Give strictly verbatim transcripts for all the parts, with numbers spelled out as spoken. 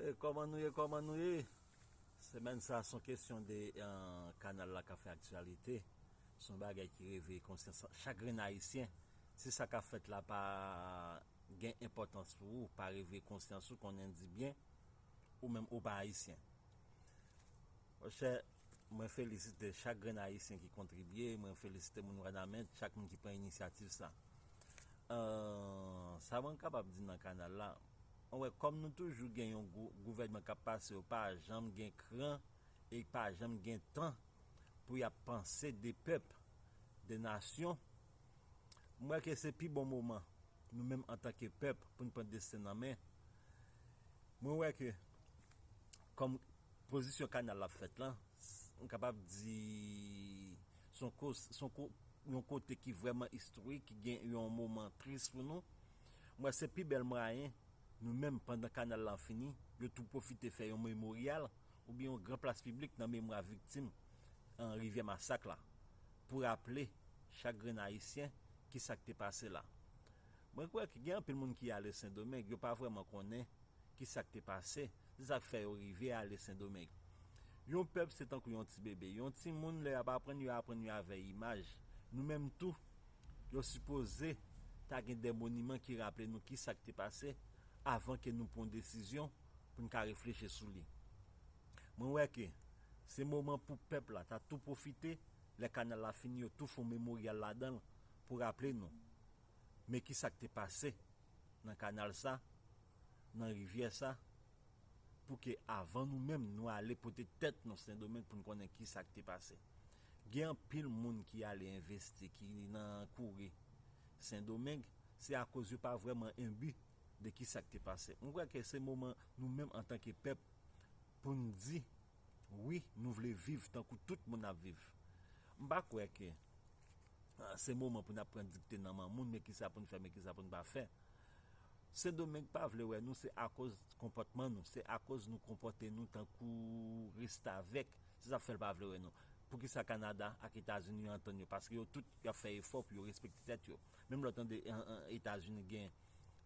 E kòman nou ye, kòman nou ye? Semèn sa, se yon kesyon de eh, kanal la k ap fè aktyalite. Se yon bagay ki reveye konsyans chak grenn Ayisyen. Si sa k ap fèt la pa gen enpòtans pou ou, pa reveye konsyans ou, konnen di byen, ou menm ou pa Ayisyen. Monchè, mwen felisite chak grenn Ayisyen ki kontribye, mwen felisite moun Wanament, chak moun ki pran inisyativ sa. Eh, sa mwen kapab di nan kanal la, mwen wè kòm nou toujou gen yon gou- gouvènman k ap pase, yo pa janm gen kran e pa janm gen tan pou y ap panse de pèp, de nasyon. Mwen wè ke se pi bon moman, nou menm antanke pèp, pou n pran desten nan men. Mwen wè ke kòm pozisyon kanal la ap fèt lan, m kapab di se yon ko- se yon ko- yon kote ki vrèman istorik, ki gen yon moman tris pou nou. Mwen wè se pi bèl mwayen, nou menm, pandan kanal la fini, yo tou pwofite fè yon memoryal oubyen yon gran plas piblik nan memwa viktim an Rivyè Masak la, pou raple chak grenn Ayisyen ki sa k te pase la. Mwen kwè ke gen anpil moun ki ale Sendomeng, yo pa vrèman konnen ki sa k te pase, se sa k fè yo rive ale Sendomeng. Yon pèp se tankou yon ti bebe. Yon timoun, lè y ap aprann, yo aprann yo avè imaj. Nou menm tou, yo sipoze ta gen de moniman ki raple nou ki sa k te pase avan ke nou pran yon desizyon pou n ka reflechi sou li. Mwen wè ke se moman pou pèp la ta tou pwofite, lè kanal la fini, yo tou fè yon memoryal ladan l pou raple nou. Men ki sa k te pase nan kanal sa, nan rivyè sa, pou ke avan nou menm nou ale pote tèt nou Sendomeng pou n konnen ki sa k te pase. Gen anpil moun ki ale envesti, ki nan kouri Sendomeng, se akoz yo pa vrèman enbi de ki sa k te pase. Mwen kwè ke se moman nou menm antanke pèp pou n di, wi, nou vle viv tankou tout moun ap viv. M pa kwè ke ah, se moman pou n ap pran dikte nan men moun, men ki sa pou n fè, men ki sa pou n pa fè. Sendomeng pa vle wè nou, se akoz konpòtman nou, se akoz nou konpòte nou tankou restavèk. Se sa k fè l pa vle wè nou. Poukisa Kanada ak Etazini yo antann yo? Paske yo tout, y ap fè efò pou yo respekte tèt yo. Menm lè w tande an, an, Etazini gen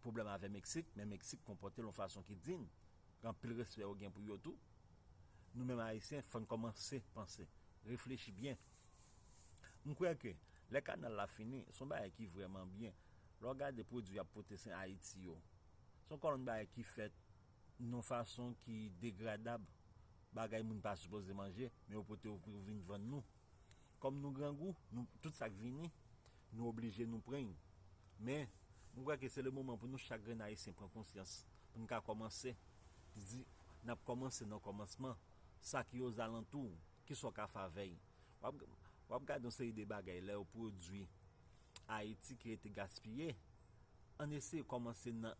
pwoblèm avè Meksik, men Meksik konpòte l yon fason ki diy. Gen anpil respè yo gen pou yo tou. Nou menm Ayisyen, fò n kòmanse panse, reflechi byen. M kwè ke lè kanal la fini, se yon bagay ki vrèman byen. Lè w gade pwodui y ap pote sen Ayiti yo, se yon kòlonn bagay ki fèt nan yon fason ki degradab. Bagay moun pa sipoze manje, men yo pote yo pou vin vann nou. Kòm nou grangou, nou, tout sa k vini, nou oblije nou pran l. Men, m kwè ke se le moman pou nou chak grenn Ayisyen pran konsyans, pou n ka kòmanse di, n ap kòmanse nan kòmansman, sa ki ozalantou w, kisa w ka fè avè l. W ap, w ap gade yon seri de bagay lè yo pwodui Ayiti ki rete gaspiye, ann eseye kòmanse nan,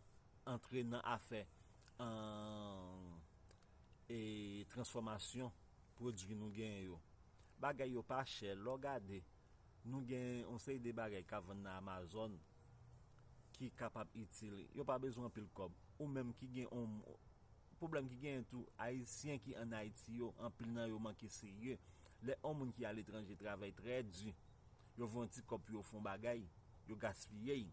antre nan afè, an, e, transfòmasyon pwodui nou genyen yo. Bagay yo pa chè, lè w gade, nou gen yon seri de bagay k ap vann nan Amazon ki kapab itil. Yo pa bezwen anpil kòb. Ou menm ki gen yon pwoblèm ki genyen tou, Ayisyen ki ann Ayiti yo, anpil nan yo manke serye. Lè yon moun ki aletranje travay trè di, yo voye yon ti kòb pou yo fè yon bagay, yo gaspiye l,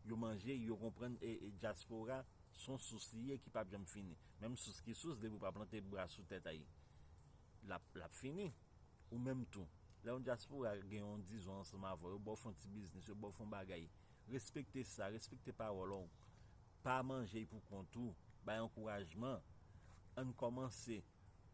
yo manje l, yo konprann, e, e dyaspora se yon sous li ye ki p ap janm fini. Menm sous ki sous, depi w pa plante bra sou tèt a l, l ap, l ap fini. Ou menm tou. Lè yon dyaspora gen yon dizon ansanm avè w, yo ba w fè yon ti biznis, yo ba w fè yon bagay, respekte sa, respekte pawòl ou. Pa manje l pou kont ou, bay ankourajman. Ann kòmanse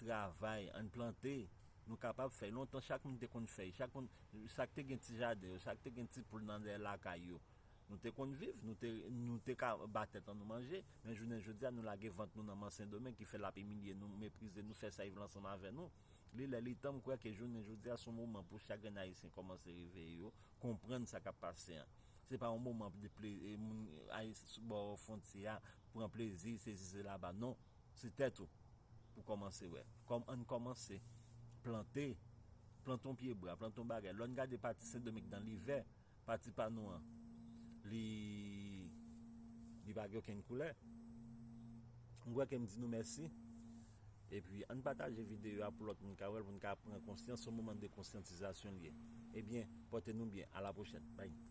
travay, ann plante. Nou kapab fè l. Lontan, chak moun te konn fè l. Chak moun, sa k te gen ti jaden yo, sa k te gen ti poul nan dèyè lakay yo, nou te konn viv, nou te, nou te ka ba tèt an nou manje, men jounen jodi a, nou lage vant nou nan men Sendomeng, ki fè l ap imilye nou, meprize nou, fè sa l vle ansanm avè nou. Li lè, li tan, m kwè ke jounen jodi a, se yon moman pou chak grenn Ayisyen kòmanse reveye yo, konprann sa k ap pase an. Se pa yon moman de ple-, e, moun, Ayisyen sou bò fwontyè a, pran plezi, sesi, sela, ba, non. Se tèt ou pou kòmanse wè. Kòm ann kòmanse plante, plante yon pye bwa, plante yon bagay. Lè n gade pati Sendomeng nan livè, pati pa nou an, li, li pa gen okenn koulè. M kwè ke m di nou mèsi. Epi, ann pataje videyo a pou lòt moun ka wè l, pou n ka pran konsyans, se yon moman de konsyantizasyon li ye. Ebyen, pòte nou byen. A la pwochèn. Bye.